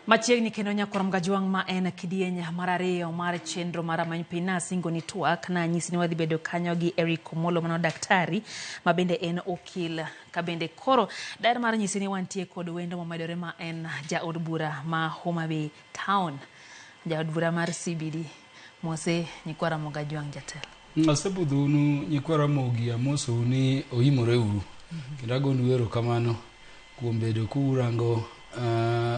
Machiegni kendo nyakwar Mgajwang' ma en kidieny mar ariyo mar chenro mar Rameny Piny nasingo ni twak nanyisi ni wadhi bedo kanyo gi Eric Omolo mano daktari ma bende en okil ka bende koro daher mar nyisi ni wantie kod wendo momedore ma en jaod bura ma Homa Bay Town, jaod bura mar CBD. Mose nyikwa Ramogi Ajwang' jatelo. Asebudhonu nyikwa Ramogi amosou ni oimore uru kendo agonu erokamano kuom bedo kurango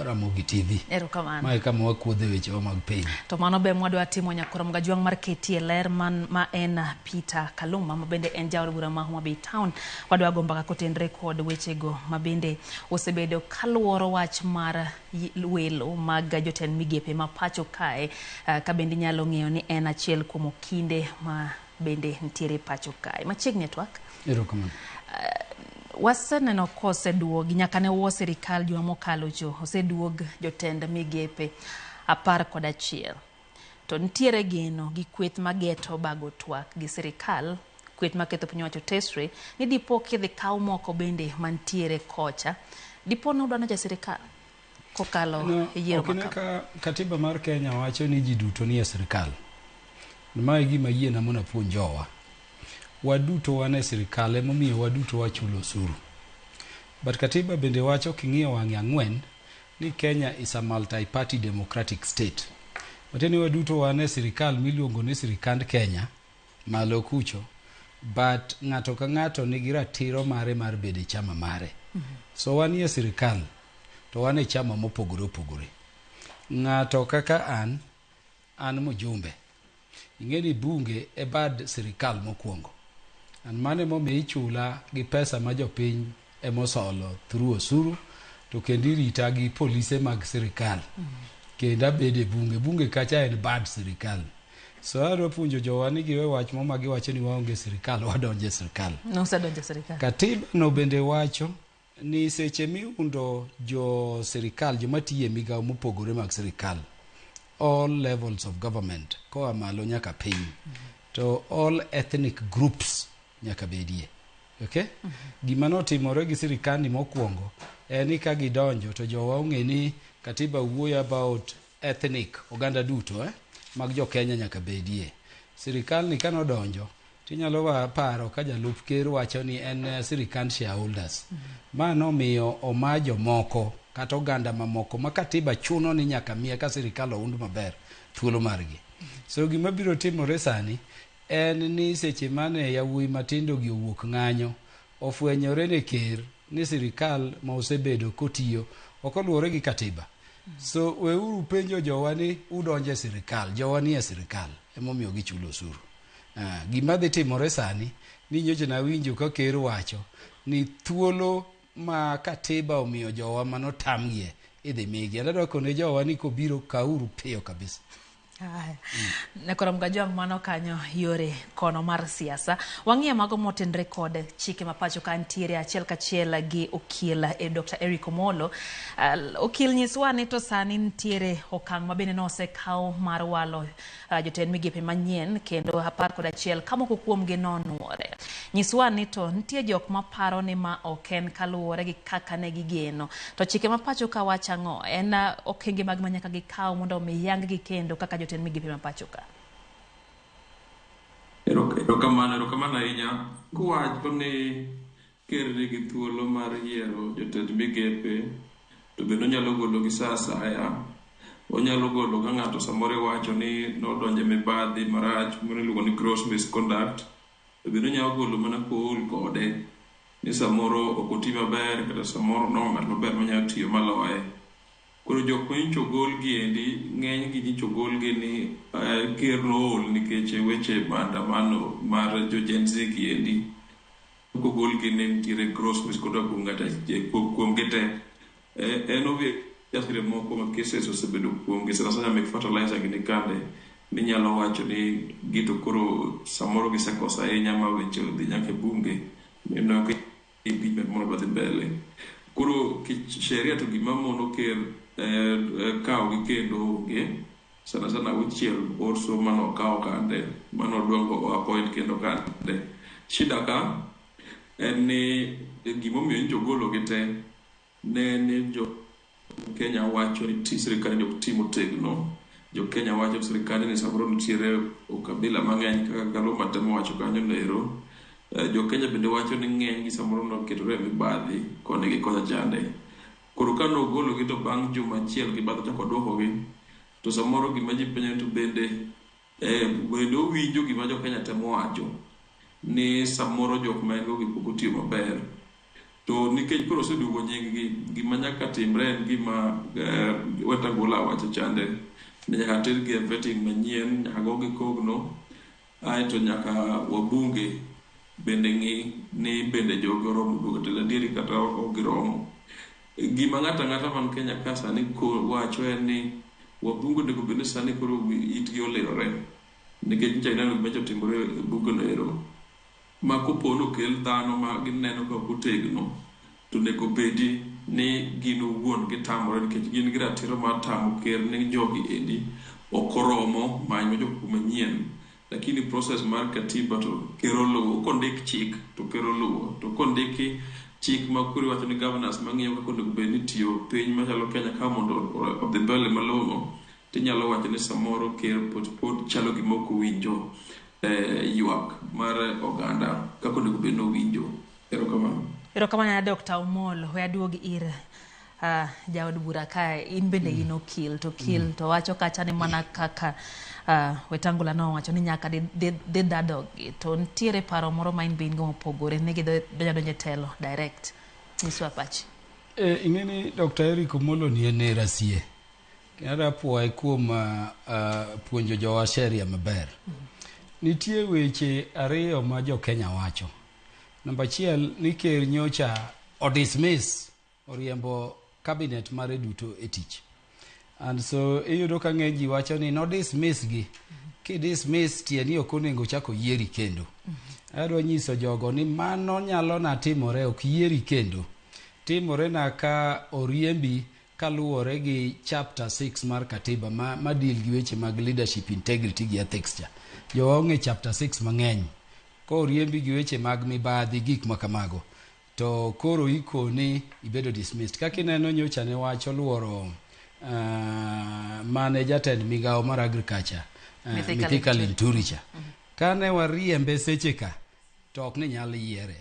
Ramogi TV. Erokamano. Mae kama wakuodhe wechewa mag piny. To mano be mwadwa timo nyakwar Ramogi Ajwang' mar ketie ler man ma en Peter Kaluma ma bende en jaod bura ma Homa Bay Town. Wadwa go mbaka kotenre kod wechego ma bende osebedo kaluoro wach mar welo mag jotend migepe ma pacho kae ka bende inyalo ng'eyo ni en achiel kuom okinde ma bende nitiere pacho kae. Machiegni e twak. Erokamano. Waseneno koseduogi nyaka ne wuo sirikal juma mokalo cho oseduog jotend migepe 11. To nitiere geno gi kweth mageto bago twak gi sirikal, kweth maketho piny owacho tesre ni dipo kidhi kaw moko bende mantiere kocha. Dipo ni udwa ja sirikal kokalo No, e yiero ok ine ma kama. ka katiba mar Kenya wacho ni ji duto nie sirikal. Mae e gima yiena mondo apuonj jowa. Waduto wan e sirikal emomiyo waduto wachulo osuru. But katiba bende wacho king'iyo wang'e ang'wen ni Kenya is a multi-party democratic state. Matiende ni waduto wan e sirikal miluongo ni sirikand Kenya malo kucho but ng'ato ka ng'ato nigi ratiro mare mar bedo e chama mare. So wanie sirikal to wan e chama mopogore opogore. Ng'ato kaka an, an mjumbe. Ing'e ni bunge e bad sirikal mokwongo. And mano emomiyo ichula gi pesa ma jopiny emosolo through osuru to kendo irita gi polise mag sirikal. Kendo abedo e bunge. Bunge kacha en bad sirikal. So adwa puonjo jowa ni giwe wach mo ma giwacho ni waonge sirikal, wadonjo e sirikal. Nosedonjo e sirikal. Katiba no bende wacho ni seche miundo jo sirikal, joma tiyo e migawo mopogore mag sirikal, all levels of government, koa malo nyaka piny, to all ethnic groups nyaka bedie. Okay? Gima notimore gi sirikandi mokwongo en ni ka gidonjo to jowa ong'e ni katiba wuoyo about ethnic oganda duto mag jo Kenya nyaka bedie. Sirikal ni kanodonjo tinyalo paro ka jalup ker wacho ni en sirikand shareholders. Ma nomiyo oma jomoko kata oganda mamoko ma katiba chuno ni nyaka miye ka sirikal ound maber thuolo margi. So gima biro timore sani en ni seche mane yawuoyi matindo gi owuok ng'anyo ofwenyore ne ker ni sirikal ma osebedo kotiyo ok oluwore gi katiba. So weuru penjo jowa ni udonjo e sirikal, jowa ni e sirikal emomiyo gichulo osuru. Gima dhi timore sani ni nyocha nawinjo ka ker wacho ni thuolo ma katiba omiyo jowa manotamgie idhi migi. Adwa kone jowa ni kobiro kauru piyo kabisa. Nyakwar Mgajwang' mano kanyo yore kono mar siasa. Wang'iyo mago motenre kod chike ma pacho ka ntiere achiel kachiel gi okil Dr. Eric Omolo. Okil nyiswa ni to sani ntiere okang' ma bende nosekaw mar walo jotend migepe manyien kendo 11 ka moko kuomgi nonuore. Nyiswa ni to nitie jok maparo ni ma ok en kaluwore gi kaka ne gigeno. To chike ma pacho ka wacho ang'o? En okenge mag manyaka gikaw mondo omi yang gi kendo kaka jotend migepe ma pacho ka. Erokamano, erokamano ahinya. Kuwacho ni ker nigi thuolo mar yiero jotend migepe, to bende onyalo golo gi sa asaya. Onyalo golo ka ng'ato samoro iwacho ni nodonjo e mibadhi marach moro iluongo ni gross misconduct. To bende onyalo golo mana kool kode ni samoro ok oti maber kata samoro onwang'o ng'at maber manyalo tiyo maloye. Koro jok ma nyocha ogol gi endi, ng'eny gi nyocha ogol gi ni ker nool nikech weche maandamano mar jo Gen Z gi endi. Kogol gi ne nitiere gross misconduct kuom ng'ato kuom gi te. En obviously moko ma cases osebedo kuom gi sana sana mek fertilizer gi ni kande minyalo wacho ni gi to koro samoro gisekoso ahinya ma weche odhi nyaka e bunge mineno ka impeachment moro dwa dhi mbele. Koro sheria to gima mono ker kawo gi kendo onge sana sana auchiel also mano okawo kande mano odwongo appoint kendo kande. Shida ka en ni gimomiyo nyocha ogolo gi te ne ni jo Kenya wacho ni sirkal ni ok ti motegno. Jo Kenya wacho ni sirkal ni samoro nitiere ukabila mang'eny kaka Kaluma temo wacho kanyo nero. Jo Kenya bende wacho ni ng'eny gi samoro noketore e mibadhi koni gi kocha chande. Koro ka nogologi to bang' juma achiel gi bathe ochako oduokogi to samoro gima ji penjo ni to bende bende owinjo gima jo Kenya temo wacho ni samoro jok ma en go gi pok otiyo maber. To nikech koro oseduogo nying gi, gima nyaka timre en gima Wetangula wacho chande ni nyaka tergi e vetting manyien, nyaka gogi kogno, aeto nyaka wabunge bende ng'i ni bende jogi oromo duogo e telo adieri kata ok giromo. Gima ng'ato ang'ata man Kenya ka sani wacho en ni wabunge onego bed ni sani koro itgi olirore nikech nyicha ineno gima nyocha otimore e bunge no ero ma kopo ni okel dhano ma gineno ka ok otegno to onego bedi ni gin owuon gitamore nikech gin gi ratiro mar tamo ker ni jogi endi ok oromo many jok manyien. Lakini process mar katiba to ker oluwo kondik chik to ker oluwo to kondiki chik ma koro iwacho ni governors mang'iyo kaka onego bed ni tiyo piny machalo Kenya ka mondo odhi mbele malong'o tinyalo wacho ni samoro ker pod chalo gima ok owinjo ywak mar oganda kaka onego bed ni owinjo. Erokamano. Erokamano Dr. Omolo, we aduog ir jaod bura ka in bende in okil to okil to wacho kacha ni mana kaka Wetangula nowacho ni nyaka dhi dadogi to nitiere paro moro ma in be in go mopogore ni gidonjo adonja e telo direct. Nyiswa pachi. Ing'e ni Dr. Eric Omolo ni en nera sie. Kendo apuoye kuom puonjo jowa sheria maber. Nitie weche ariyo ma jo Kenya wacho. Namba achiel ni ker nyocha o dismiss oriembo cabinet mare duto e tich. And so iyudo ka ng'eny ji wacho ni no dismiss gi. Ki dismiss tie ni ok onego chak oyieri kendo. Adwa nyiso jogo ni mano nyalo na timore ok yieri kendo. Timore na ka oriembi kaluwore gi chapter 6 mar katiba ma deal gi weche mag leadership integrity gi ethics cha. Jowa ong'e chapter 6 mang'eny. Koriembi gi weche mag mibadhi gik ma kamago to koro ikoni ibedo dismissed. Kaka ineno nyocha ne wach oluoro mane jatend migawo mar agriculture Mithika Linturi cha. Kane wariembe seche ka to ok ne nyal yiere.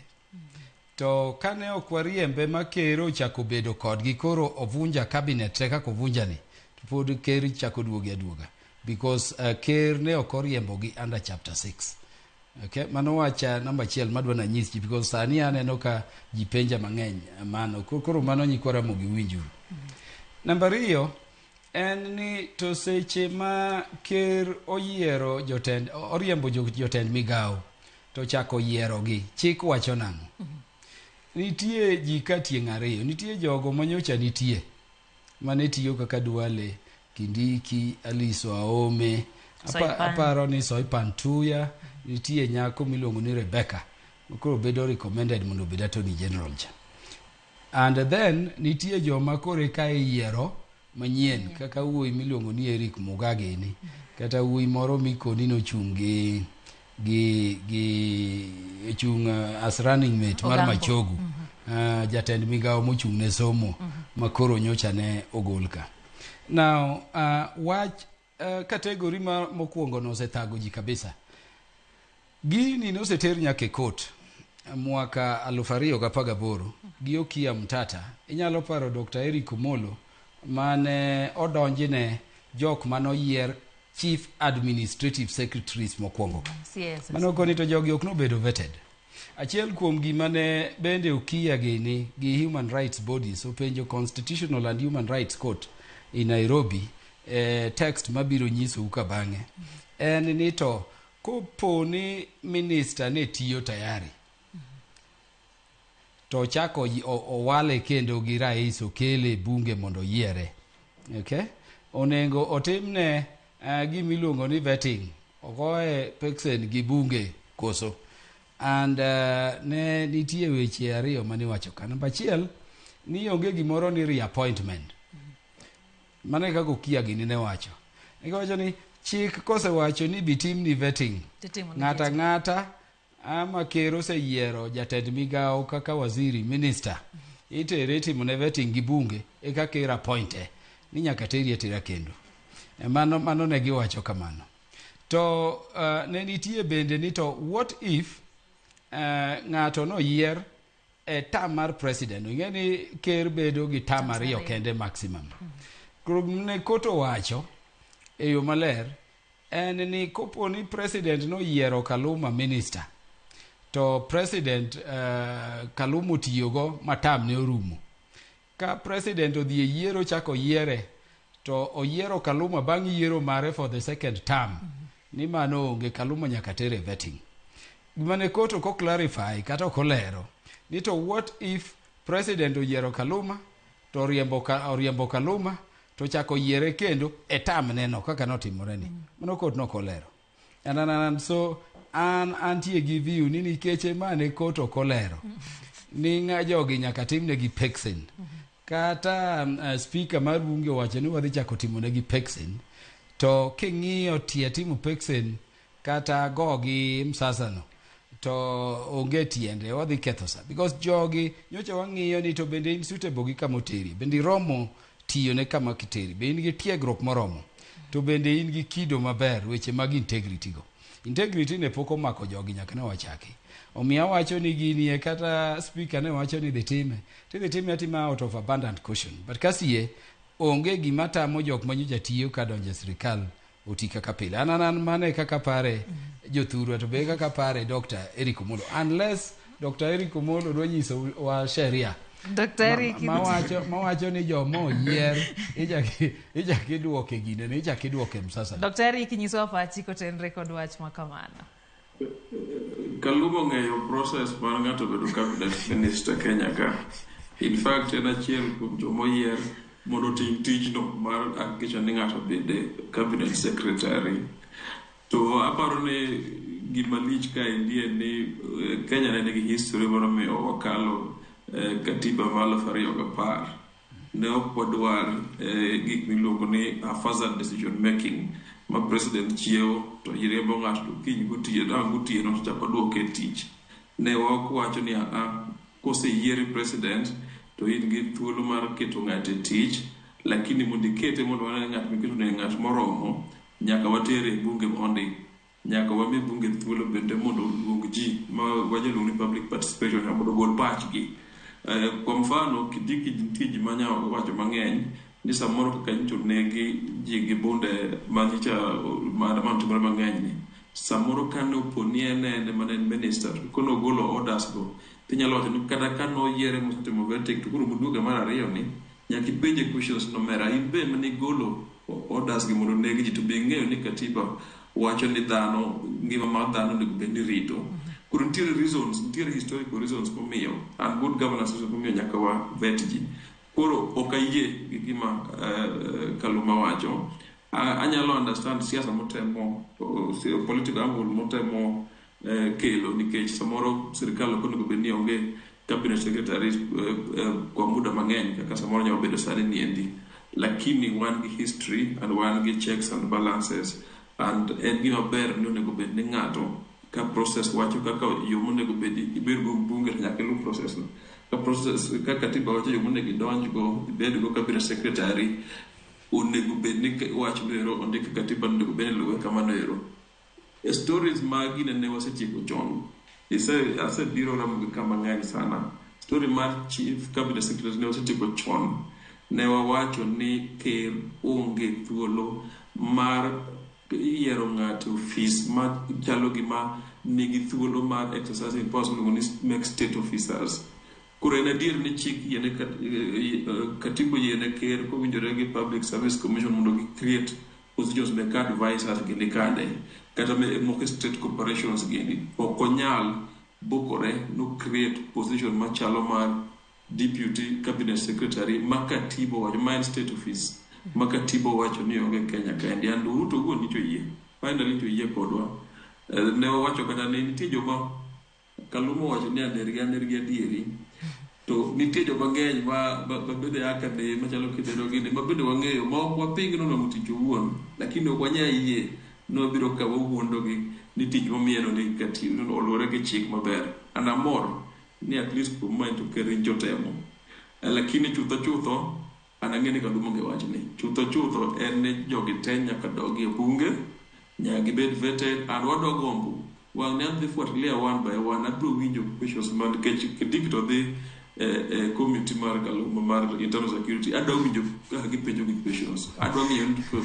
To kane ok wariembe ma ker ochako bedo kodgi koro ovunja cabinet te kaka ovunja ni to pod ker chako duoge aduoga because ker ne ok oriembogi under chapter 6. Okay, mano wach namba achiel madwa nanyis ji because sani aneno ka ji penja mang'eny mano koro mano nyikwa Ramogi winjuru. Namba ariyo en ni to seche ma ker oyiero jotend oriembo jotend migawo to chako yierogi chik wacho nang'o? Nitie ji ka tieng' ariyo, nitie jogo manyocha nitie mane tiyo kaka Duale, Kindiki, Alice Aome, aparo ni Soipan Tuya, nitie nyako miluongo ni Rebecca koro bedo recommended mondo obed Attorney General cha. And then nitie joma koro eka iyiero manyien kaka wuoyi miluongo ni Eric Muga gini kata wuoyi moro mikoni nochung' gi ochung' as running mate mar Ogambo. Machogu jatend migawo mochung' ne somo ma koro nyocha ne ogol ka. Now wach category ma mokwongo no osethago ji kabisa. Gini noseter nyaka e court mwaka 2018 gi Okiya Mtata. Inyalo paro Dr. Eric Omolo mane odonjne jok manoyier Chief Administrative Secretaries mokwongo ka. CS. Mano koni to jogi ok nobedo vetted. Achiel kuom gima ne bende Okiya gini gi Human Rights Bodies openjo Constitutional and Human Rights Court in Nairobi text mabiro nyisou ka bang'e en ni to kopo ni minister ne tiyo tayari to ochako owale kendo gi rais okele e bunge mondo oyiere. Okay? Onego otimne gima iluongo ni vetting. Ogoye peksen gi bunge koso. And ne nitie weche ariyo mane iwacho ka. Namba achiel, ni onge gimoro ni reappointment. Mano e kaka Okiya gini ne wacho. Giwacho ni chik kosewacho ni bitimni vetting. Titimo ni Ng'ata vetting. ng'ata ama ker oseyiero jatend migawo kaka waziri minister. Itere itimone vetting gi bunge eka ker appointe ni nyaka teri atera kendo. Mano ne giwacho kamano. To ne nitie bende ni to what if ng'ato noyier e term mar president. Ing'e ni ker bedo gi term ariyo kende maximum. Koro ne court owacho e yo maler en ni kopo ni president noyiero Kaluma minister to president Kaluma otiyogo ma term ne orumo. Ka president odhi e yiero chako yiere to oyiero Kaluma bang' yiero mare for the second term ni mano onge Kaluma nyaka tere vetting. Gima ne court ok clarify kata ok olero ni to what if president oyiero Kaluma to oriembo Kaluma to chako yiere kendo e term neno kaka notimore ni. Mano court nok olero. And so an antie gi view ni nikech mane court ok olero ni ng'a jogi nyaka timnegi pexen. Kata speaker mar bunge owacho ni wadhi chako timonegi pexen to king'iyo tie timo pexen kata gogi msasa no to onge tiende wadhi ketho sa because jogi nyocha wang'iyo ni to bende in suitable gi kama oteri bende iromo tiyo ne kama kiteri be in gi tiegruok moromo to bende in gi kido maber weche mag integrity go integrity ne pok omako jogi nyaka ne wachaki omiyo awacho ni gini e kata speaker ne wacho ni dhi time tidhi time atima out of abundant caution but kasie onge gima tamo jok manyocha tiyo ka donjo e sirikal oti kaka pile an mane kaka pare jothurwa to be kaka pare Dr. Eric Omolo unless Dr. Eric Omolo dwa nyiso wa sheria Dr. Eric mawacho ni joma oyier ichak iduoke gine ni ichak iduoke msasa. Dr. Eric nyisowa pachi kotenre kod wach ma kamano. Kaluma ong'eyo process mar ng'ato bedo cabinet minister Kenya ka. In fact, en achiel kuom jomoyier mondo otim tijno mar hakikisha ni ng'ato bede cabinet secretary. To aparo ni gima lich kaendi en ni Kenya ne nigi history moro miyo wakalo katiba mar 2010. Ne ok wadwar gik miluongo ni haphazard decision making ma president chiewo to riembo ng'ato to kiny gotieno ang' gotieno to chako duoke e tich. Ne ok wacho ni aa koseyieri president to in gi thuolo mar keto ng'ato e tich lakini mondo ikete mondo wane ni ng'at miketo ne ng'at moromo nyaka watere e bunge mondi nyaka wami bunge thuolo bende mondo oluong ji ma wajaluongo ni public participation mondo ogol pachgi. Kwa mfano Kindiki nitie ji manya wacho mang'eny ni samoro kaka nyocha onegi ji gi bunde manyicha maandamano timore mang'eny ni samoro kane opo ni en ene mane en minister to kono ogolo orders go tinyalo wacho ni kata ka noyiere mosetimo vetting to koro moduoge mar ariyo ni nyaka ipenje questions nomera in be mane igolo orders gi mondo oneg ji to be ing'eyo ni katiba wacho ni dhano ngima mar dhano onego bed ni rito. Koro nitiere reasons, nitiere historical reasons momiyo and good governance reasons momiyo nyaka wa vet ji. Koro ok ayie gi gima Kaluma wacho. Anyalo understand siasa motemo, political angle motemo kelo nikech samoro sirikal ok onego bed ni onge cabinet secretaries kwa muda mang'eny kaka samoro nyalo bedo sani niendi. Lakini wan gi history and wan gi checks and balances and en gima ber ni onego bed ni ng'ato ka process wacho kaka yo monego bed ibed go bunge to nyaka iluw process no. Ka process ka katiba wacho yo monego idonj go ibed go cabinet secretary onego bed ni wach no ero ondik e katiba onego bed ni iluwe kamano ero. E stories mag gine ne wasetieko chon. Asebiro Ramogi ka mang'eny sana. Story mar chief cabinet secretary ne wasetieko chon. Ne wawacho ni ker onge thuolo mar yiero ng'ato e ofis machalo gima nigi thuolo mar exercising powers miluongo ni make state officers. Koro en adier ni chik yiene katiba oyiene ker kowinjore gi Public Service Commission mondo gi create positions mek advisors gini kande kata moko state corporations gini ok onyal bukore no create position machalo mar deputy cabinet secretary ma katiba owacho ma en state office ma katiba owacho ni onge Kenya kaendi and Ruto owuon nyocha oyie finally nyocha oyie kodwa. Ne wawacho kata ni nitie joma Kaluma owacho ni aner gi adieri to nitie joma ng'eny ma bende aka ne machalo Kidero gini ma bende wang'eyo ma ok waping nonwang'o tich owuon lakini ok wanyal yie ni wabiro ka wawuondogi ni tich momiyeno ni katiba oluwore gi chik maber and amor ni at least kuom mae to ker nyocha otemo. Lakini chutho chutho an ang'e ni Kaluma onge wachni. Chutho chutho en ni jogi te nyaka dogi e bunge, nyaka gibed vetted and wadwa gombo wang' ne adhi fuatilia one by one, abiro winjo questions ma nikech Kindiki to dhi e committee mar Kaluma mar internal security, adwa winjo kaka gipenjo gi questions. Adwa ng'eyo ni to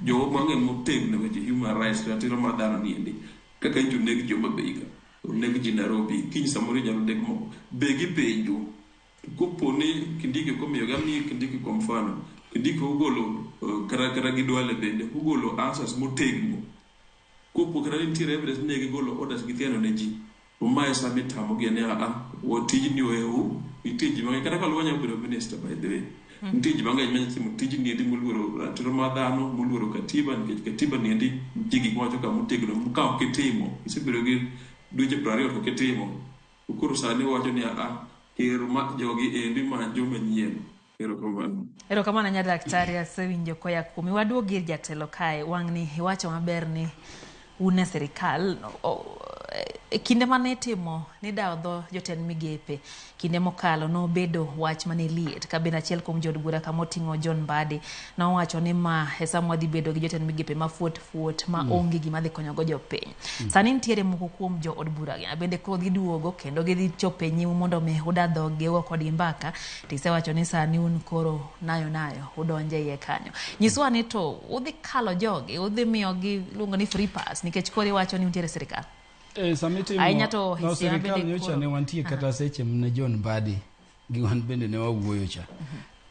jowa mang'e motegno e weche human rights, ratiro mar dhano niendi, kaka nyocha oneg ji Homa Bay ka, oneg ji Nairobi, kiny samoro inyalo neg moko. Be gipenjo? Kopo ni Kindiki ok omiyogi, amiyi Kindiki kwa mfano. Kindiki ogolo kata gi Duale bende ogolo answers motegno. Kopo kata nitiere evidence ni ne gigolo orders githiano ne ji, to mae sama itamogi ni aa, tijni ohewu, nitie ji mang'eny, kata Kaluma nyalo bedo minister by the way. Nitie ji mang'eny manyalo timo tijni endi moluoro ratiro mar dhano, moluoro katiba, nikech katiba ni endi nitie gik mawacho ka motegno ka ok itimo, isebedo gi dweche 20 to ok itimo. To koro sani wacho ni aa, ker ma jogi endi many joma nyien. Erokamano. Erokamano nya daktari, asewinjo koya kuomi. Waduog ir jatelo kae. Wang'ni iwacho maber ni un e sirikal. E kinde mane itimo nidawo dho jotend migepe, kinde mokalo nobedo wach mane liet ka bende achiel kuom jood bura kama oting'o John Mbadi nowacho ni ma e sama wadhi bedo gi jotend migepe ma fuot fuot ma onge gima dhi konyogo jopiny. Sani nitiere moko kuom jood bura gi bende koro dhi duogo kendo gidhi chopo e nyimu mondo mi uda dhog gi ugo kodgi mbaka. Tisewacho ni sani un koro nayo nayo udonje iye kanyo. Nyiswa ni to udhi kalo jogi, udhi miyogi iluongo ni free pass nikech koro iwacho ni untiere e sirikal. Sama itimo Ahinya to no, hisia sirikal bende nyocha koro- ne wantie kata seche mane John Mbadi gi wan bende ne wawuoyo cha.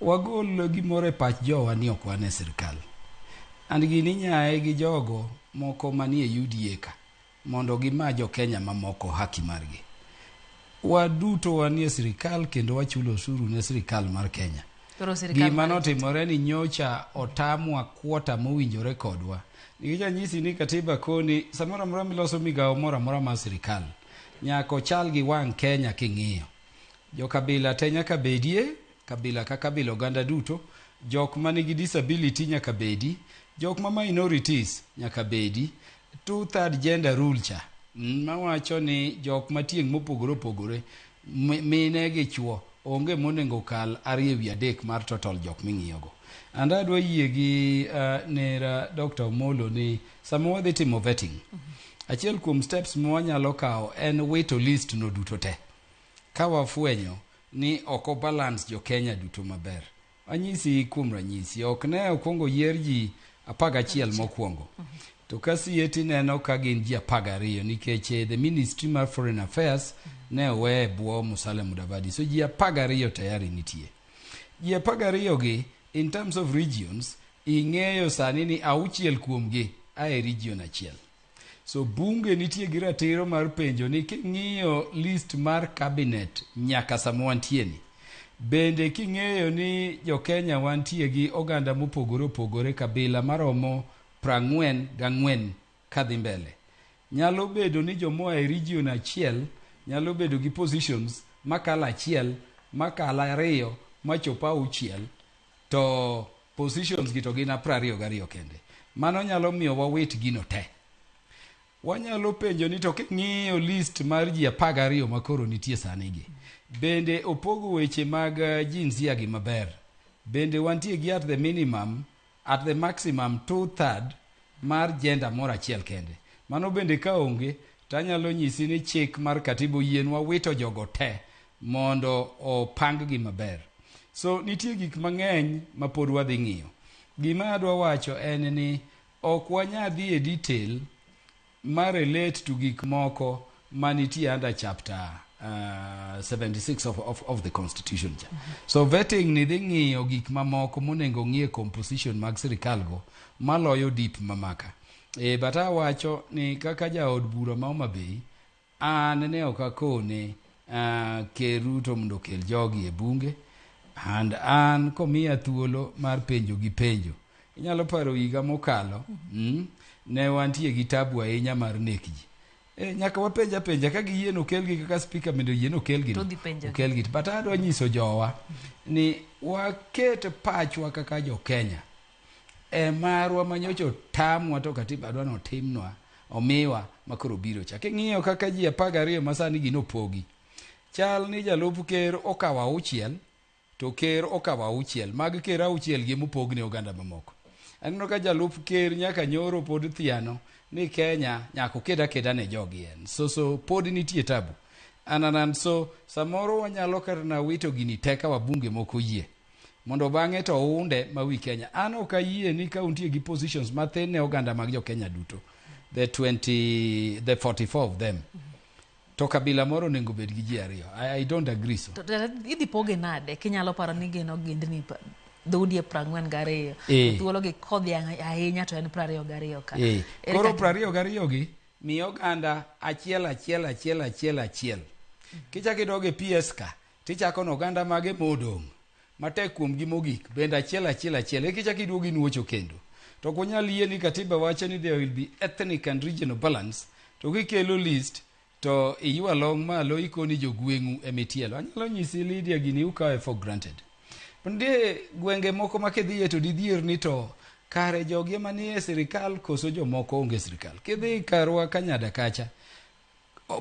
Wagol gimoro e pach jowa ni ok wan e sirikal. And gini inyaye gi jogo moko manie UDA ka mondo gima jo Kenya mamoko haki margi. Waduto wanie sirikal kendo wachulo osuru ne sirikal mar Kenya. Koro sirikal Gima mar- notimore ni nyocha otamwa kwota mowinjore kodwa. Nikech anyisi ni katiba koni samoro amora miloso migawo moro amora mar sirikal, nyaka ochal gi wang' Kenya king'iyo. Jokabila te nyaka bedie, kabila ka kabila oganda duto, jok manigi disability nyaka bedi, jok ma minorities nyaka bedi, two-third gender rule cha mawacho ni jok matieng' mopogore opogore mine gi chuo onge monego kal 2/3 mar total jok ming'iyogo. And adwa yie gi nera Dr. Omolo ni sama wadhi timo vetting, achiel kuom steps ma wanyalo kawo en wito list no duto te. Ka wafwenyo ni ok obalance jo Kenya duto maber. Anyisi kuom ranyisi, ok ne okwongo yier ji 11 mokwongo. To ka sie tineno ka gin ji 12 nikech the Ministry mar Foreign Affairs ne owe e bwo Musalia Mudavadi. So ji 12 tayari nitie. Ji 12 gi in terms of regions ing'eyo sani ni 6 kuomgi a e region achiel. So bunge nitie gi ratiro mar penjo ni king'iyo list mar cabinet nyaka sama wantie ni. Bende king'eyo ni jo Kenya wantie gi oganda mopogore opogore kabila maromo 44 kadhi mbele. Nyalo bedo ni jomoa e region achiel nyalo bedo gi positions makalo 1, makalo 2, machop 6 to positions gi to gin 22 kende. Mano nyalo miyo wawit gino te. Wanyalo penjo ni to king'iyo list mar ji 12 makoro nitie sani gi, bende opogo weche mag jinsia gi maber? Bende wantie gi at the minimum, at the maximum 2/3 mar gender moro achiel kende. Mano bende ka onge, tanyalo nyisi ni chik mar katiba oyienwa wito jogo te mondo opang gi maber. So nitie gik mang'eny ma pod wadhi ng'iyo. Gima adwa wacho en ni ok wanyal dhi e detail ma relate to gik moko manitie under chapter 76 of the constitution cha. So vetting ni dhi ng'iyo gik mamoko monego ng'i e composition mag sirikal go maloyo deep mamaka. But awacho ni kaka jaod bura ma Homa Bay, an ne ok akone Ker Ruto mondo okel jogi e bunge, and an komiya thuolo mar penjo gi penjo. Inyalo paro higa mokalo, ne wantie gi tabu ahinya mar nek ji. Nyaka wapenj apenja ka giyie nokelgi kaka speaker bende oyie nokelgi no. To dhi penjogi. Okelgi. But adwa nyiso jowa ni waket pachwa kaka jo Kenya e marwa manyocha otamwa to katiba dwa notimnwa omiwa makoro biro cha. King'iyo kaka ji 12 masani gin opogi, chal ni jalup ker okawo 6 To ker okawo auchiel. Mag ker auchiel gi mopog ne oganda mamoko. Aneno ka jalup ker nyaka nyoro pod thiano ni Kenya nyaka oked akeda ne jogi en. So pod nitie tabu. Ananan so samoro wanyalo kata na wito gini te ka wabunge moko oyie. Mondo bang'e to ounde ma wi Kenya. An ok ayie ni ka untie gi positions mathin ne oganda mag jo Kenya duto. The 20, the 44 of them. To kabila moro onego bed gi ji ariyo. I don't agree so. To idhi poge nade kinyalo paro ni gin ogendni dhoudi e 42 thuolo gi kodhi ahinya to en 22 ka. Koro 22 gi mi oganda achiel achiel achiel achiel achiel. Kichako idog e PS ka, tichako no oganda mage modong'. Matek kuom gi mogik, bende achiel achiel achiel. Eka ichako iduogo inuocho kendo. To ok wanyal yie ni katiba wacho ni there will be ethnic and regional balance, to kikelo list to iywa long malo ikoni jogweng'u emitielo. Anyalo nyisi Lydia gini ukawe for granted. Nitie gwenge moko ma kidhiye to didhier ni to kare jogi ema nie sirikal koso jomoko onge sirikal. Kidhi karwa Kanyada kacha,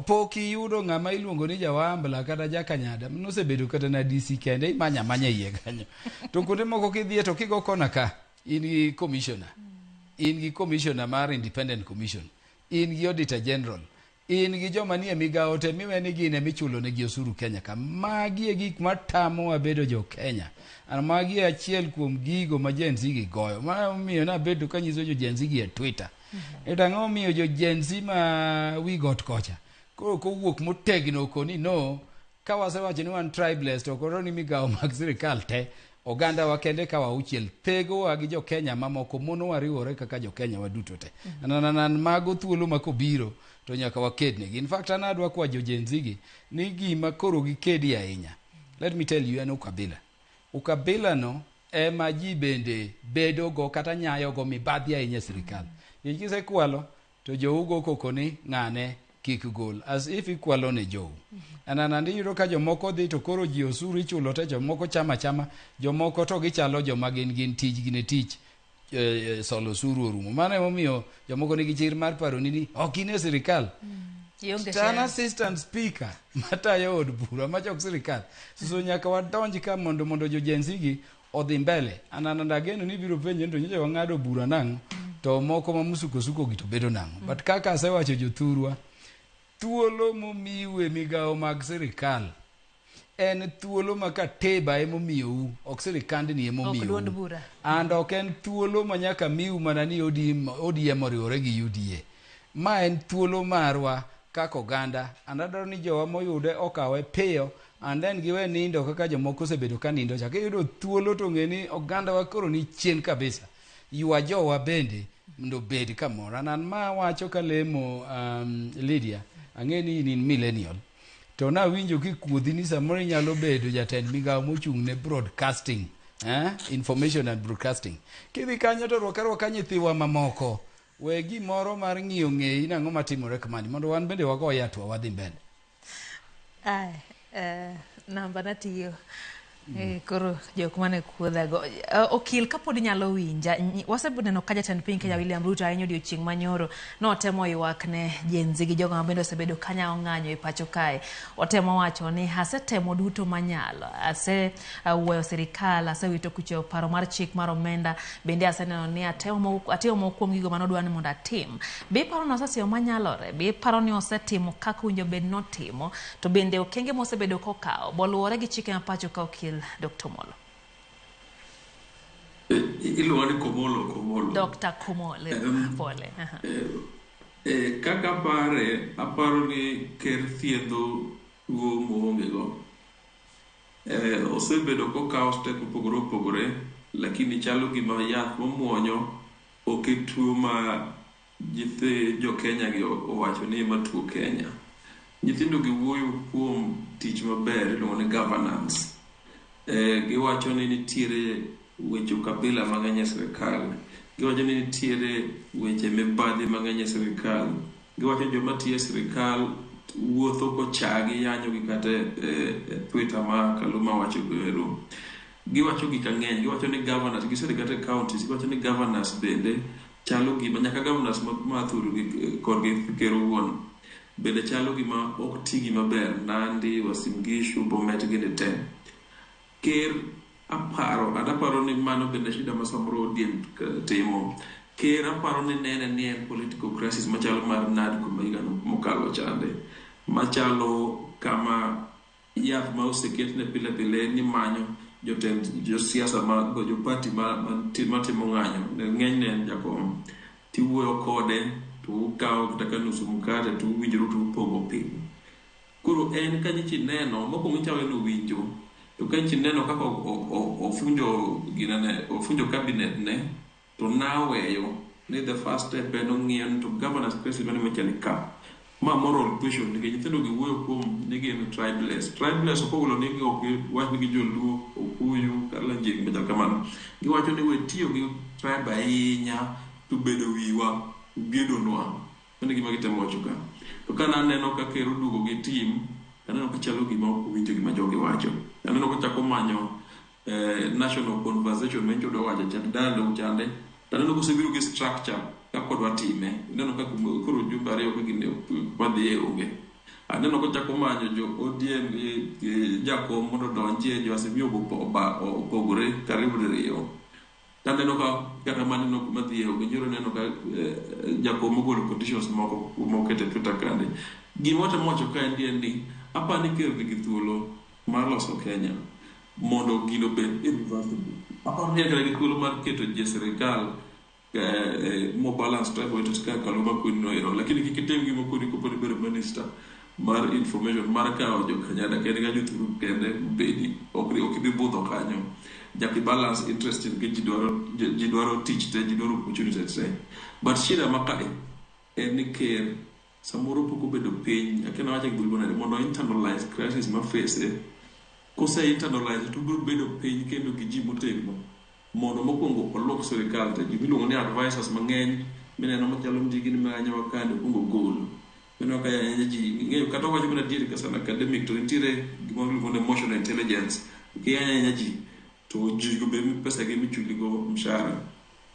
pok iyudo ng'ama iluongo ni Jawambla kata Jakanyada nosebedo kata na DC kende imanya amanya iye kanyo. To kuonde moko kidhiye to kigo kona ka in gi commissioner. In gi commissioner mar Independent Commission. In gi Auditor General. In gi joma nie migawo te miwe ni gin emichulo negi osuru Kenya ka. Magi e gik matamowa bedo jo Kenya. And magi e achiel kuom gigo ma Gen Z gi goyo. Ma omiyo nabedo kanyiso jo Gen Z gi e Twitter. E to ang'o momiyo jo Gen Z ma wi got kocha koro kowuok motegno koni no ka wasewacho ni wan tribeless to koro ni migawo mag sirikal te oganda wa kende ka auchiel thegowa gi jo Kenya mamoko mono wariwore kaka jo Kenya waduto te. Nan mago thuolo ma kobiro to nyaka waked negi. In fact an adwa kwa jo Gen Z gi ni gima koro gikedi ahinya. Let me tell you en ukabila. Ukabila no ema ji bende bedo go kata nyayo go mibadhi ahinya e sirikal. Nikech kisekwalo to jou go koko ni ng'ane kik gol as if ikwalo ne jou. Ananandi iyudo ka jomoko dhi to koro ji osuru ichulo te jomoko chama chama jomoko to gichalo joma gin tijgi ne tich solo osuru orumo. Mano emomiyo jomoko nigi chir mar paro ni ok in e sirikal. To an assistant speaker matayo od bura machok sirikal. So nyaka wadonj ka mondo jo Gen Z gi odhi mbele. Anananda ageno ni ibiro penjo ni to nyocha wang'ado bura nang'o to moko ma musukosuko gi to bedo nang'o. But kaka asewacho jothurwa, thuolo momiu e migawo mag sirikal en thuolo ma katiba emomiyou, ok sirikandni emomiyou. Ok duond bura. And ok en thuolo ma nyaka miu mana ni ODM oriwore gi UDA. Ma en thuolo marwa kaka oganda. And adwaro ni jowa moyude okawe piyo and then giwe nindo kaka jomoko osebedo ka nindo cha. Kiyudo thuolo to ng'e ni oganda wa koro ni chien kabisa. Ywa jowa bende mondo obed kamoro. An ma wacho kalemo Lydia, ang'e ni in millennial. To nawinjo kikuodhi ni samoro inyalo bedo jatend migawo mochung' ne broadcasting, information and broadcasting. Kidhi kanyo to rwak arwaka nyithiwa mamoko. We gimoro mar ng'iyo ng'eyi nang'o matimore kamani mondo wan bende wago yatwa wadhi mbele. Ai, namba natiyo. Koro jok mane kuodhago. Okil kapod inyalo winja, waseneno ka jatend piny Kenya William Ruto ahinya odiochieng' manyoro notemo ywak ne Gen Z gi jogo mabende osebedo kanyawo ng'anyo e pacho kae. Otemo wacho ni asetemo duto manyalo, ase weyo sirikal, asewito kucho paro mar chik mar omenda, bende aseneno ni atemo moko kuom gigo manodwa ni mondo atim. Be iparo ni osetimo manyalore? Be iparo ni osetimo kaka owinjo bed notimo? To bende okenge mosebedo kokawo boluwore gi chike ma pacho ka okil Dr. Omolo? Iluonga ni Komolo. Dr. Komolo, pole. Kaka apare, aparo ni ker thiedho tuo moonge go. Osebedo kokawo step mopogore opogore, lakini chalo gima yath momuonyo ok e tuo ma nyithi jo Kenya gi owacho ni ema tuo Kenya. Nyithindo gi wuoyo kuom tich maber iluongo ni governance. Giwacho ni nitiere weche ukabila mang'eny e sirikal. Giwacho ni nitiere weche mibadhi mang'eny e sirikal. Giwacho ni joma tiyo e sirikal wuotho kochagi yanyogi kata e Twitter ma Kaluma wacho goero. Giwacho gik mang'eny. Giwacho ni governors, gisedhi kata e counties, giwacho ni governors bende chalo gima nyaka governors ma thuru gi korgi ker owuon bende chalo gima ok tigi maber. Nandi, Uasin Gishu, Bomet gini te. Ker aparo, and aparo ni mano bende shida ma samoro ODM timo. Ker aparo ni nene ni en political crisis machalo mar NADCO ma higa mokalo chande. Machalo kama yath ma oseketne pile pile ni manyo jotend josiasa ma jo party matimo ng'anyo. Ng'enyne en jakom. Tiwuoyo kode to ukawo kata ka nusu mkate to uwinjoru to upogo piny. Koro en ka nyichi neno, mokwongo ichawe ni owinjo, to ka nyichi neno kaka ofunjo ginene, ofunjo cabinet ne, to naweyo ni the first step en ong'iyo ni to governors president mane ka. Ma moral question nikech nyithindo gi wuoyo kuom ni gin tribeless. Tribeless ok ogolo ni ok giwach ni gi joluo, okuyu, kalenjin machal kamano. Giwacho ni we tiyo gi tribe ahinya to bedo wiwa, gedonwa. Mano e gima gitemo wacho ka. To ka naneno ka ker oduogo gi team, aneno ka chalo gima ok owinjo gima jogi wacho. Aneno kochako manyo national conversation ma nyocha odwa wacho cha dialogue chande. To aneno kosebiro gi structure kaka odwa time. Ineno ka koro jumbe ariyo ka gini madhiye onge. Aneno kochako manyo jo ODM gi jakom mondo odonjie, jo Azimio opogore karibu diriyo. Taneno ka kata maneno kuma dhiye onge. Nyoro neno ka jakom ogolo conditions moko moketo e Twitter kande. Gima watemo wacho ka en ni aparo ni ker nigi thuolo mar loso Kenya mondo gino obed irreversible. Aparo ni en kata gi thuolo mar keto ji e sirikal mo balance tribal interest kaka Kaluma Queen noero. Lakini kik itim gima koni koponi ibedo minister mar information mar kawo jo Kanyada kende ka jothuru kende bedi ok ibi budho kanyo. Nyaka i balance interest nikech ji dwaro tich te, ji dwaro opportunity te. But shida ma kae en ni ker samoro pok obedo piny, akia nawache gi dholuo nade, mondo internalize crisis ma face. Kose internalize to obiro bedo piny kendo gi ji motegno mondo mokwongo olok sirikal te. Ji miluongo ni advisors mang'eny mineno machalo ndigi ni manyowa kande okwongo ogol. Ineno ka ji ing'eyo kata owacho mana adieri kaka an academic to nitiere gimoro miluongo ni emotional intelligence. Kiyanyo ayanya ji to ji go be pesa gi michuligo mshahara.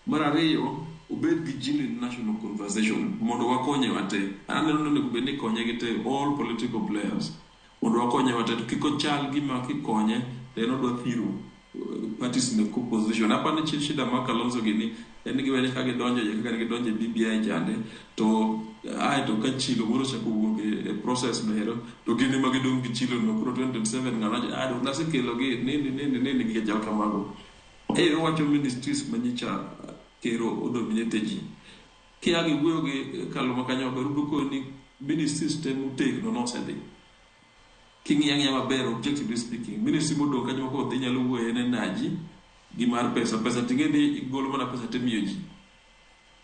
Mar ariyo, obed gi genuine national conversation mondo wakonye wate. An aneno ni onego bed ni ikonye gi te all political players mondo wakonye wate to kik ochal gima kikonye to en odwa thiro parties mek opposition. Aparo ni shida mar Kalonzo gini en ni giwenye ka gidonjo e kaka ne gidonjo e BBI chande to ae to ka chilo moro ochako wuok e process no ero to gin ema gidong' gi chilo no koro 2027 ng'ano wacho ah dong nasekelo gi nini nini nini gik chal kamago. E owacho ministries manyicha ker odominate ji. Kia giwuoyo gi Kaluma kanyo maber ubiro koni ni ministries te motegno nosedhi. King'iyo ang'iya maber objectively speaking, ministry modong' kanyo ma kodhi nyalo wuoyo en energy gi mar pesa. Pesa ting'e ni igolo mana pesa timiyo ji.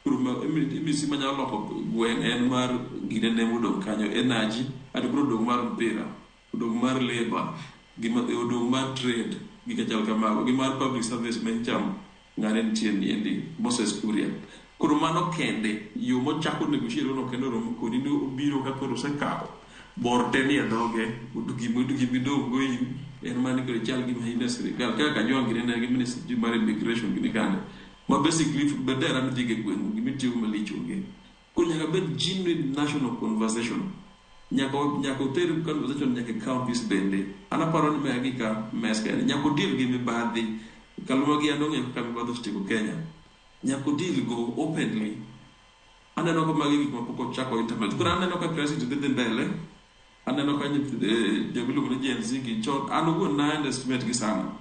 Koro ministry manyalo loko gweng' en mar ginene modong' kanyo energy, ato koro odong' mar mpira, odong' mar labour, odong' mar trade, gik machal kamago, gi mar public service manyicha ng'ane nitie niendi Moses Kuria. Koro mano kende yo mochako negotiate no kendo romo kodi ni obiro ka koro osekawo bor te nie dhoge gimidong' go in en mana ni koro ichal gima in e sirikal kaka Kajwang' gini ne gi ministry mar immigration gini kande ma basically bendera midhigo e gweng'u gimitiyogo malich onge. Koro nyaka bed genuine national conversation. Nyaka oter conversation nyaka e counties bende. An aparo ni magi ka mes kende. Nyaka odeal gi mibadhi. Kaluma gi an ong'eyo kaka mibadhi osetieko Kenya. Nyaka odeal go openly. Aneno ka magi gik ma pok ochako internalize. Koro aneno ka crisis dhi dhi mbele. Aneno ka joma iluongo ni Gen Z gi chon an owuon na underestimate gi sana.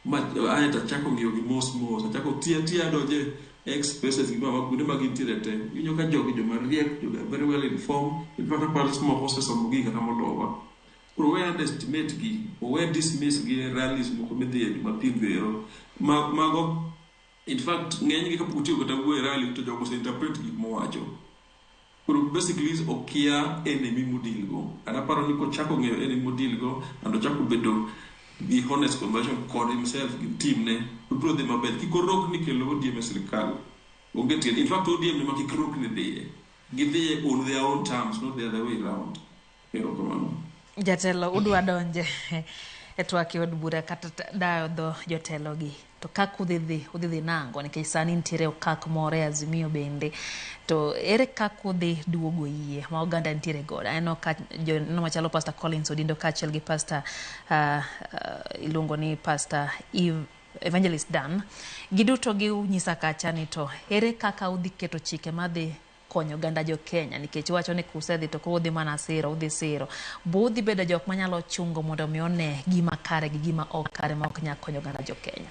Ma aeto achako ng'iyo gi mos mos. Achako tiyo atiya adonje X spaces gi mama kuonde ma gintiere te. Iwinjo ka jogi joma riek, jogi are very well informed. In fact aparo ni moko osesomo gigi kata molowa. Koro we underestimate gi, owe dismiss gi e rallies moko midhiye Jumapil go ero. Mago in fact ng'enygi kapok otieko kata wuoyo e rally to jogo ose interpret gik mowacho. Koro basically okia enemy modeal go. And aparo ni kochako ng'eyo enemy modeal go and ochako bedo gi honest conversation kod himself gi team ne, to biro dhi maber. Kik orokni kelo ODM e sirikal. Onge tiende. In fact ODM ema kik rokni dhiye. Gidhiye on their own terms, not the other way round. Erokamano. Jatelo udwa donje e twak e od bura kata dayo dho jotelo gi. To kaka udhi dhi, udhi dhi nang'o? Nikech sani nitiere okak moro e Azimio bende. To ere kaka udhi duogo yie ma oganda nitiere godo? Aneno ka joneno machalo Pastor Collins Odindo kaachiel gi Pastor iluongo ni Pastor Eve Evangelist Dan. Giduto ginyisa kacha ni to ere kaka udhi keto chike madhi konyo oganda jo Kenya nikech iwacho ni kusedhi to koro udhi mana siro, udhi siro. Bo udhi bedo jok manyalo chungo mondo mi one gima kare gi gima ok kare ma ok nyal konyo oganda jo Kenya.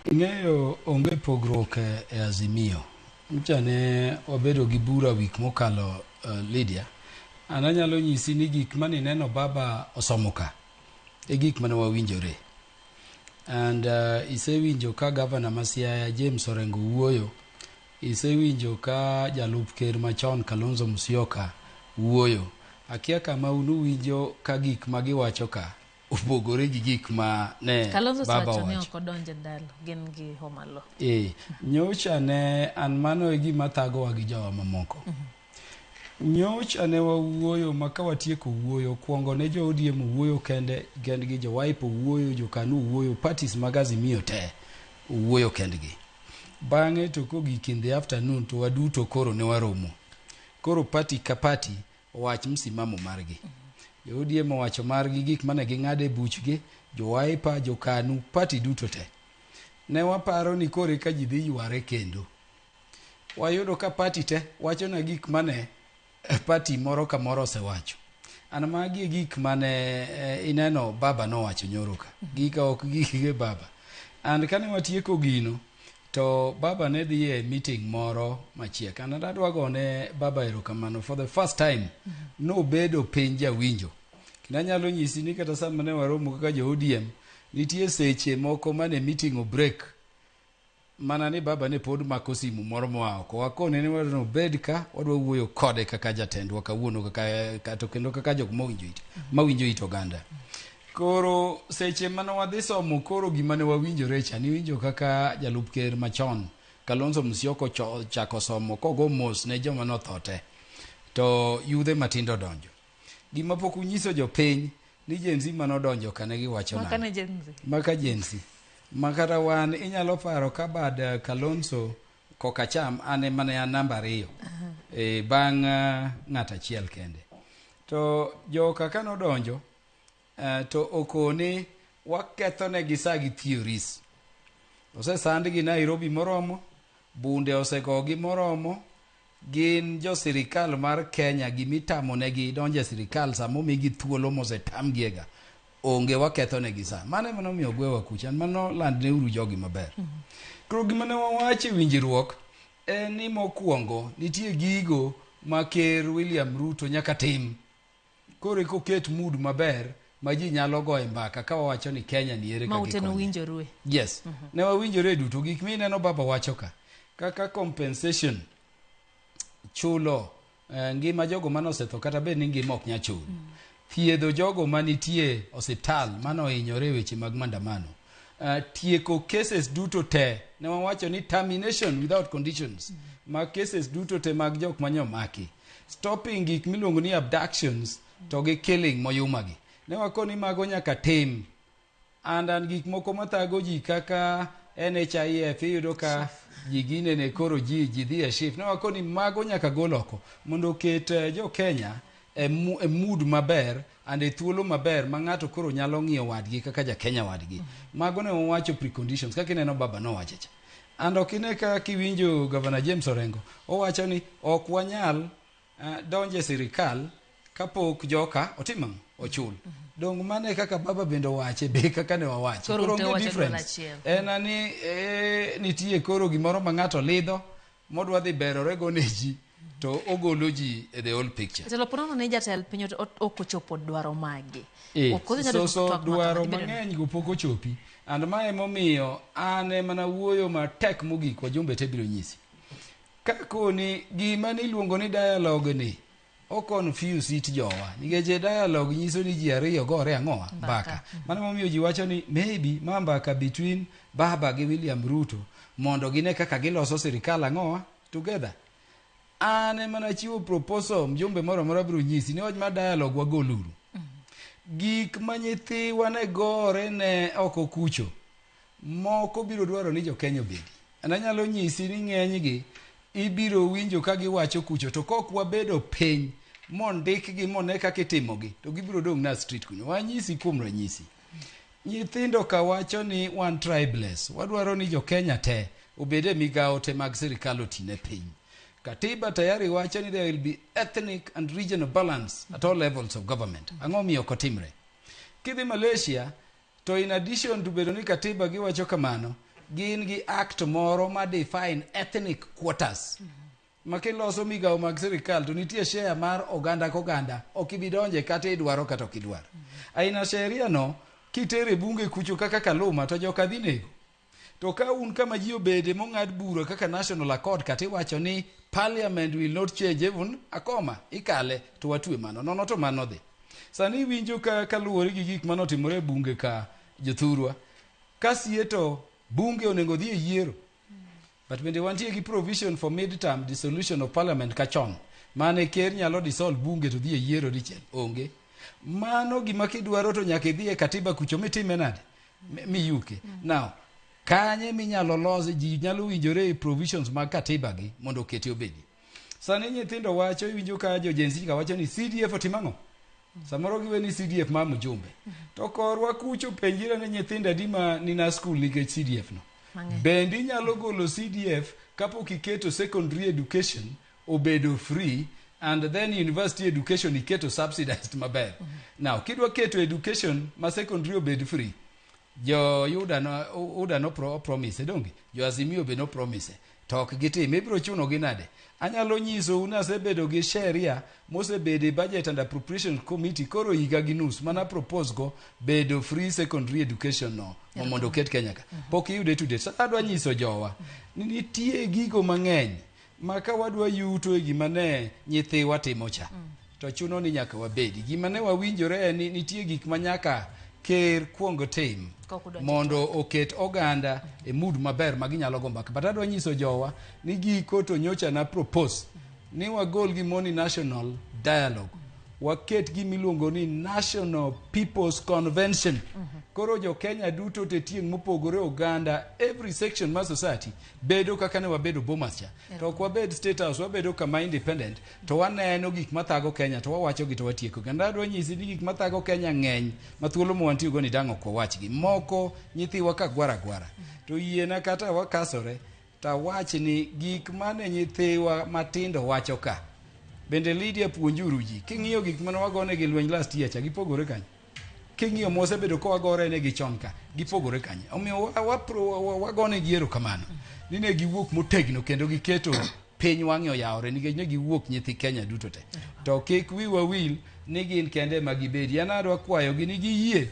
Ing'eyo onge pogruok e Azimio. Nyocha ne wabedo gi bura wik mokalo Lydia. An anyalo nyisi ni gik mane ineno baba osomo ka e gik mane wawinjore. And isewinjo ka gavana ma Siaya James Orengo wuoyo. Isewinjo ka jalup ker machon Kalonzo Musyoka wuoyo. Akia kama un uwinjo ka gik ma giwacho ka opogore gi gik ma ne Kalonzo baba osewacho ni owacho. ok odonj e ndalo, gin gi Homa Law. Nyocha ne an mano e gima thagowa gi jowa mamoko. Nyocha ne wawuoyo ma ka watieko wuoyo, kwongo ne jo ODM owuoyo kende kendgi, jo Wiper owuoyo, jo KANU owuoyo, parties mag Azimio te owuoyo kendgi. Bang'e to kogik in the afternoon to waduto koro ne waromo. Koro party ka party owach msimamo margi. Jo ODM owacho margi gik mane ging'ado e buchgi, jo Wiper, jo KANU, party duto te. Ne waparo ni koro eka ji dhi yware kendo. Wayudo ka party te wachona gik mane party moro ka moro osewacho. An magi e gik mane ineno baba nowacho nyoro ka. Gika ok gige baba. And kane watieko gino, to baba ne dhi e meeting moro machiek. And adwa gone baba erokamano. For the first time, nobedo piny jawinjo. Kendo anyalo nyisi ni kata sama ne waromo kaka jo ODM, nitie seche moko mane meeting o break mana ni baba ne pod mako simu moro moa oko. Wakone ni wadwa obed ka, wadwa wuoyo kode kaka jatendwa kawuono kaka to kendo kaka jok mawinjo it oganda. Koro seche mane wadhi somo koro gima ne wawinjore cha, niwinjo kaka jalup ker machon Kalonzo Musyoka ochako somo kogo mos ne joma notho te. To yudhe matindo odonjo. Gima pok unyiso jopiny ni Gen Z manodonjo ka ne giwacho Maka nang'o? ne Gen Z. Maka Gen Z. Makata wan inyalo paro ka bad Kalonzo kokacham an ema ne an namba 2. Bang' ng'at achiel kende. To joka kanodonjo to okone wakethonegi sa gi theories. Osesandgi Nairobi moromo, bunde osegogi moromo, gin jo sirikal mar Kenya gimitamonegi donjo e sirikal sama omigi thuolo mosetamgiega. Onge wakethonegi sa. Mano ema nomiyo ogwewa kucha. Mano landneuru jogi maber. Koro gima ne wawacho e winjruok en ni mokwongo nitie gigo ma ker William Ruto nyaka tim. Koro eka oket mood maber ma ji nyalo goye mbaka ka wawacho ni Kenya ni ere Ma kaka ute ikonye. nuwinjorue. Yes. Ne wawinjore duto. Gik mineno baba wacho ka. Kaka compensation chulo ngima jogo mane osetho kata bed ni ngima ok nyal chul. Thiedho jogo manitie osiptal mane ohinyore e weche mag maandamano. Tieko cases duto te. Ne wawacho ni termination without conditions. Ma cases duto te mag jok mane omaki. Stopping gik miluongo ni abductions to gi killing moyumagi. Ne wakoni mago nyaka tim. And an gik moko mathago ji kaka NHIF iyudo ka ji ginene koro ji dhi e shift. Ne wakoni mago nyaka gol oko mondo oket jo Kenya e mood maber and e thuolo maber ma ng'ato koro nyalo ng'iyo wadgi kaka ja Kenya wadgi. Mago ne wawacho preconditions kaka ineno baba nowacho cha. And ok ine ka kiwinjo Governor James Orengo owacho ni ok wanyal donjo e sirikal kapok joka otimo ang'o? Ochul. Dong mane kaka baba bende owache be kaka ne wawache. Koro Koro ute onge wacho dwol difference. achiel. En ni nitie koro gimoro ma ng'ato lidho modwa dhi berore go ne ji to ogolo ji e the whole picture. Jatelo ponono ni jatend piny ok ochopo dwaro mage. Ok odhi So twak ma dwaro kama, dhi bedo ni- mang'eny go pok ochopi. And ma emomiyo an ema nawuoyo matek mogik wajumbe te biro nyisi. Ka koni gima niluongo ni dialogue ni o confuse it jowa nikech dialogue nyiso ni ji ariyo gore ang'owa mbaka. Mano emomiyo ji wacho ni maybe ma mbaka between baba gi William Ruto mondo gine kaka giloso sirikal ang'owa together. An ema nachiwo proposal mjumbe moro amora biro nyisi ni wach mar dialogue wagoluru. Gik ma nyithiwa ne gore ne oko kucho Moko biro dwaro ni jo-Kenya obedi. An anyalo nyisi ni ng'enygi ibiro winjo ka giwacho kucho to kok wabedo piny mondikgi mone kaka itimogi to gibiro dong' na street kuno. Wanyisi kuom ranyisi. Nyithindo ka wacho ni wan tribeless, wadwaro ni jo-Kenya te obed e migawo te mag sirikal oti ne piny. Katiba tayari wacho ni there will be ethnic and regional balance at all levels of government. Ang'o miyo ok otimre? Kidhi Malaysia to in addition to bedo ni katiba giwacho kamano, gin gi act moro ma define ethnic quotas. Ma kiloso migawo mag sirikal to nitie share mar oganda koganda, ok ibi donje kata idwaro kata ok idwar. Aina sheria no kitere bunge kucho kaka Kaluma to joka dhi nego. To ka un kama ji obede mong'ad bura kaka National Accord kata iwacho ni parliament will not change even a comma, ikale to watwe mano, nono to mano dhi. Sani iwinjo ka kaluwore gi gik manotimore e bunge ka jothurwa, ka sie to bunge onego dhi e yiero. But bende wantie gi provision for mid-term dissolution of parliament kachon. Mane ker nyalo dissolve bunge to dhi e yiero dichiel. Onge. Mano gima kidwaro to nyaka idhi e katiba kucho mitime nade? Miyuke. Now, kanye minyalo los ji nyalo winjore e provisions mag katiba gi mondo okete obedi. Sani nyithindo wacho iwinjo ka jo Gen Z ka wacho ni CDF otimo ang'o? Samoro giwe ni CDF ma mjumbe. To korwa kucho penjira ni nyithindo adi ma ni na school nikech CDF no. Mang'eny. Bende inyalo golo CDF kapok iketo secondary education obedo free and then university education iketo subsidized maber. Now, kidwa keto education ma secondary obed free, jo UDA no, UDA no promise donge? Jo Azimio be no promise. To ok gitim, ibiro chuno gi nade? Anyalo nyisou ni asebedo gi sheria mosebedo e budget and appropriation committee koro higa gi nus mana propose go bedo free secondary education no mondo oket Kenya ka. Pok iyude to date. Sasa adwa nyiso jowa ni nitie gigo mang'eny ma ka wadwa yuto e gima ne nyithiwa timo cha to chuno ni nyaka wabedi. Gima ne wawinjore en ni nitie gik ma nyaka ker kuong tim mondo oket oganda e mood maber ma ginyalo go mbaka. But adwa nyiso jowa ni giko to nyocha na propose ni wagol gimoro ni national dialogue waket gima iluongo ni National People's Convention. Koro jo Kenya duto te tieng' mopogore oganda every section mar society bedo kaka ne wabedo Bomas cha. To ok wabed State House, wabedo kama independent to waneno gik mathago Kenya to wawacho gi to watieko. Kendo adwa nyisi ni gik mathago Kenya ng'eny ma thuolo ma wantie go ni dang' ok wawachgi. Moko nyithiwa ka gwara gwara. To yiena kata wakasore tawach ni gik mane nyithiwa matindo wacho ka. Bende Lydia puonjuru ji. King'iyo gik mane wagone gi lweny last year cha gipogore kanye? King'iyo mosebedo ka wagore negi chon ka gipogore kanye? Omiyo wagone gi erokamano ni ne giwuok motegno kendo giketo piny wang'e oyawore nikech ne giwuok nyithi Kenya duto te. To kik wiwa wil ni gin kende ema gibedi. An adwa kwayogi ni giyie.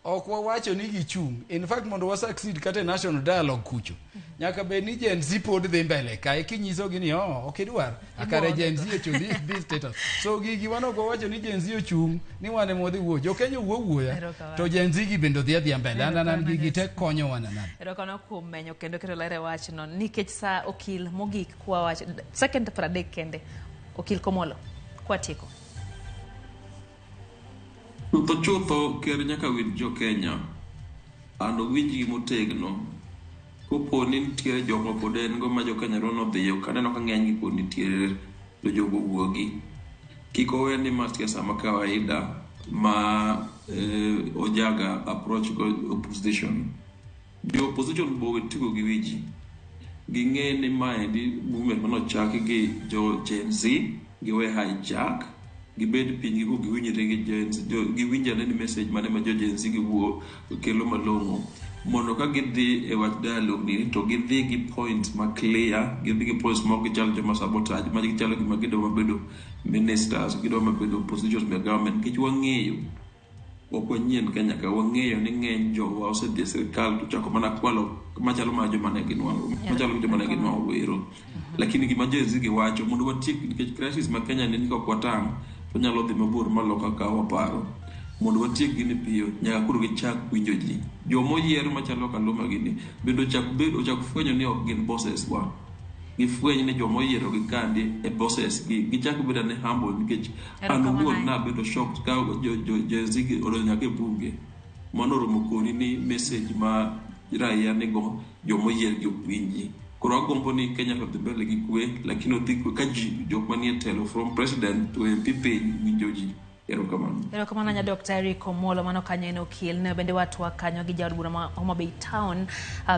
Ok wawacho ni gichung'. In fact mondo wa succeed kata e national dialogue kucho. Nyaka bed ni Gen Z pod dhi mbele kae kinyisogi ni oh, ok idwar. Akare Gen Z ochung' this status. So gigi wan ok wawacho ni Gen Z ochung' ni wan ema wadhi wuoyo. Jo Kenya wuo wuoya to Gen Z gi bende odhi adhiya mbele. An gigi te konyowa nanade. Erokamano kuom menyo kendo keto ler e wachno nikech sa okil mogik kwa wach second 30 kende okil Komolo kwatieko. Chutho chutho ker nyaka winj jo Kenya and owinjgi motegno. Kopo ni nitiere jok ma pod en go ma jo Kenya dwa nodhiyo, kaneno ka ng'eny gi pod nitiere to jogo wuogi. Kik owe ni ma siasa ma kawaida ma ojaga approach go opposition. Jo opposition bo we tugo gi wi ji. Ging'e ni maendi movement manochaki gi jo Gen Z, giwe hijack, gibed piny gigo giwinjre gi Gen Z, giwinj ane ni message mane ma jo Gen Z giwuo kelo malong'o. Mondo ka gidhi e wach dialogue ni to gidhi gi points ma clear, gidhi gi points ma ok gichal joma sabotage, ma gichalo gima gidwa bedo ministers, gidwa bedo positions mag government, nikech wang'eyo ok wanyien Kenya ka wang'eyo ni ng'eny jowa osedhi e sirikal to chako mana kwalo machalo mana joma ne ginwang'o machalo gi joma ne ginwang'o wero lakini gima Gen Z gi wacho mondo watiek nikech crisis ma Kenya ni ka ok watang' to nyalo dhi mabor malo kaka waparo mondo watiek gini piyo nyaka koro gichak winjo ji jomoyier machalo Kaluma gini bende ochak bed ochak fwenyo ni ok gin bosses wa gifweny ni joma oyiero gi kandi e bosses gi gichak bedo ane humble nikech an owuon nabedo shocked ka jo Gen Z gi odonjo nyaka e bunge mano oromo koni ni message ma raia nigo jomoyier gi ok winji. Koro agombo ni Kenya to dhi mbele gi kwe, lakini odhi kwe ka ji jok manie telo from president to MP piny winjo ji. Erokamano. Erokamano nya Dr. Eric Omolo, mano kanyo en okil. Ne bende watwak kanyo gi jaod bura ma Homa Bay Town,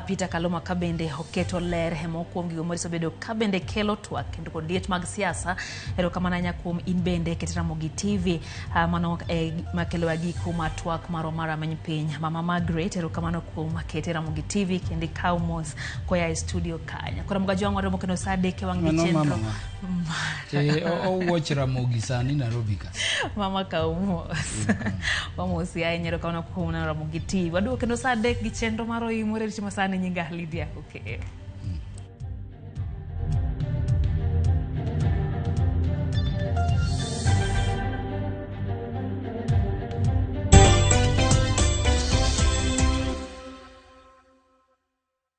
Peter Kaluma, ka bende oketo ler e moko kuom gigo mosebedo ka bende kelo twak kendo kod liet mag siasa. Erokamano ahinya kuom in bende ket Ramogi TV, mano e makelowa giko mar twak marwa mar Rameny Piny. Mama Margaret, erokamano kuom kete Ramogi TV kendo ikaw mos koya e studio kanyo. Koro Ramogi Ajwang' waromo kendo saa 3 e wang' gi Mano chenro. mama Owuoch Ramogi sani Nairobi ka. Mama kaw mos. Wamosi ahinya, erokamano kuom neno Ramogi TV. Waduogo kendo saa 3 gi chenro mar Oimore. Rito masani nyinga Lydia Okeyo.